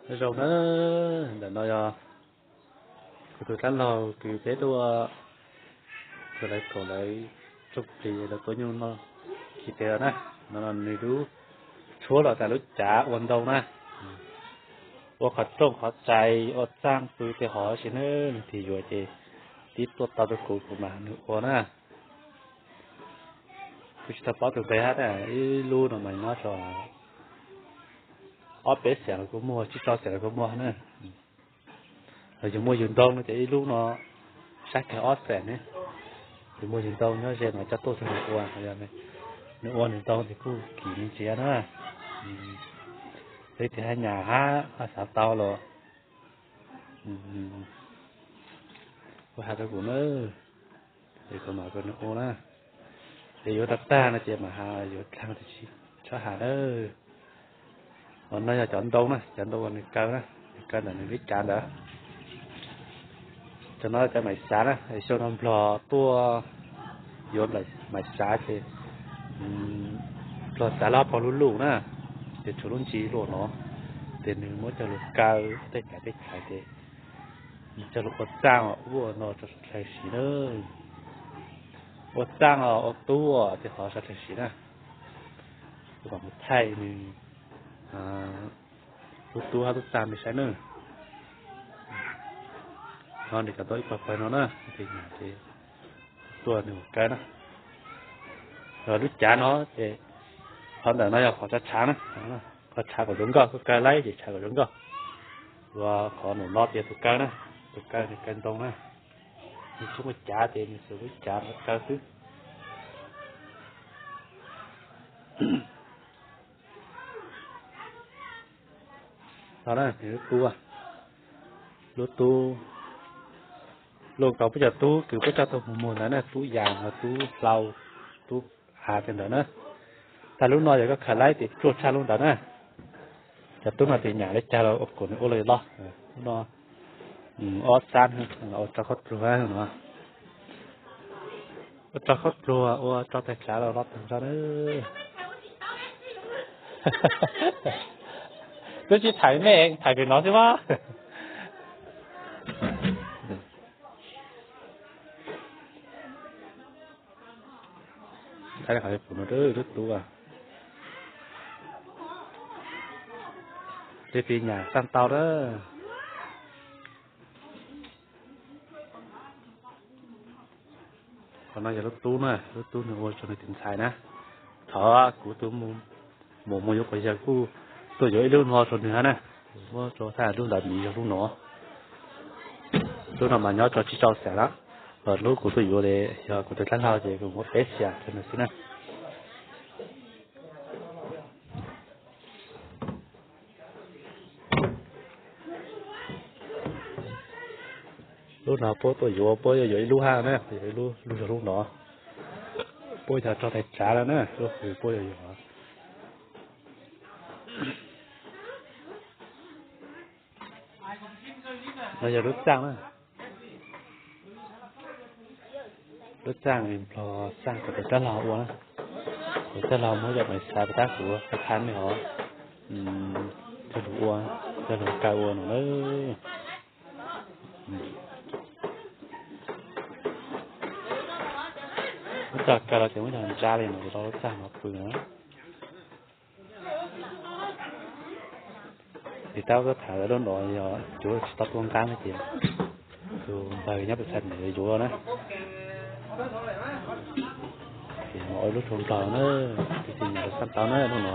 Nyob zoo na, ntawm no yog kuv tus dab laug kws peb tuaj, kuv lawv kaum lawv tsooj plig lawv tuaj nyuj noj khi tes na. No nws lub tshuab los tas lub cav ua ntoo na, ua qhov rooj qhov rais ua txaaj pw tej hov si na. Nws tig yuav ces tib tuaj tau rau kuv, kuv mam nws ua na. Kuv tsis tau paub tus npe hab, ib lub no mas nyob rau ob peb xees los kuj muaj, tsib rau xees los kuj muaj na. Yus muaj yus ntoo no ces ib lub no sab kawg ob xees ne. Yus muaj yus ntoo nyob ze mas coj tuaj rau nws ua, nws ua nws ntoo ces kuj kim me ntsis na. Leej twg hab nyam hab xav tau los kuj has rau kuv na, es kuv mam rau nws ua na. Es yuav tag tag no ces mam has, yuav dlaag ces tsis txhob has na. No yog cov ntoo na, cov ntoo uas nws kaw na, nws kaw ntawm nws lub cav ntawd. Cov no cov maiv xav na, xyoo no nplog tuaj yuav maiv xav ces nplog xav lub pob lub luj na, ces tshuav lub ntsis luaj no, ces nws muab coj lug kaw tej cav tej caiv ces nws coj lug ua txaaj ua no rau sawv dlawg siv na. Ua txaaj ua tub tej hov sawv dlawg siv na. Kuv mam mus thaij nws lub tub hab lub txaaj rau saib na. No nws cov ntoo ib pawg pawg no na, ces tuaj nws mus kaw na. Lub cav no ces qhov ntawm no yog qhov tshav tshav na, qhov tshav kom zoo nkauj, koj kaw laib ces tshav kom zoo nkauj. Ua qhov num no tias tus kaw na, tus kaw nws kaw ntoo na, nws tsis muaj cav ces nws xuas lub cav no kaw xwb. No na, nws lub tub, lub tub, luaj nkaus peb cov tub kws puab coj tuaj mus muag ntawd na, tub yas, tub hlau, tub av tej ntawd na. Tag lub no yog koj khaws laib ces tsuaj tshaj lub ntawd na. Cov tub no tes nyam li cas los ua kom nws ua li loj. Lub no ob xab, ua rau khaub dluag no, ua rau khaub dluag, ua rau tag tsav los loj tag nrho na. Twb tsis tham mej, tham pem no xwb mas. Qhov no lub tub, leej twg nyam xaj tau na. Qhov no yog lub tub na, lub tub nws ua rau nws tus ntxhais na. Thaum kuv tus muam mus yuav quas yawg kuj tuaj yuav ib lub no rau nws hab na, muab rau thaj lub ntawd miv yog lub no. Lub no mas nyob rau tsib rau xees na, lub kuv tuaj yuav ces yog kuv tus dab laug ces kuv muab peb xees rau nws xwb na. Lub no puab tuaj yuav, puab yuav yuav ib lub hab na, yuav ib lub, lub yog lub no. Puab yog rau tais tsav lawm na, lub kws puab yuav yuav. No yog lub txaaj na. Lub txaaj nplog xaj kom tus dab laug ua na. Tus dab laug muab cov maiv xav rau tab kuv qha mej hov, coj lug ua, coj lug kaw ua no na. Muab coj kaw los ces muab coj ntsa li no rau lub txaaj no pw na. Ces tab kuv tham lub no yog cuav tsis tau tuaj nqaab ces tus npawg nyob pem txhais tes yuav na. Ces ua ib lub tsua nplog na, tus txiv nyam xaj tau na lub no.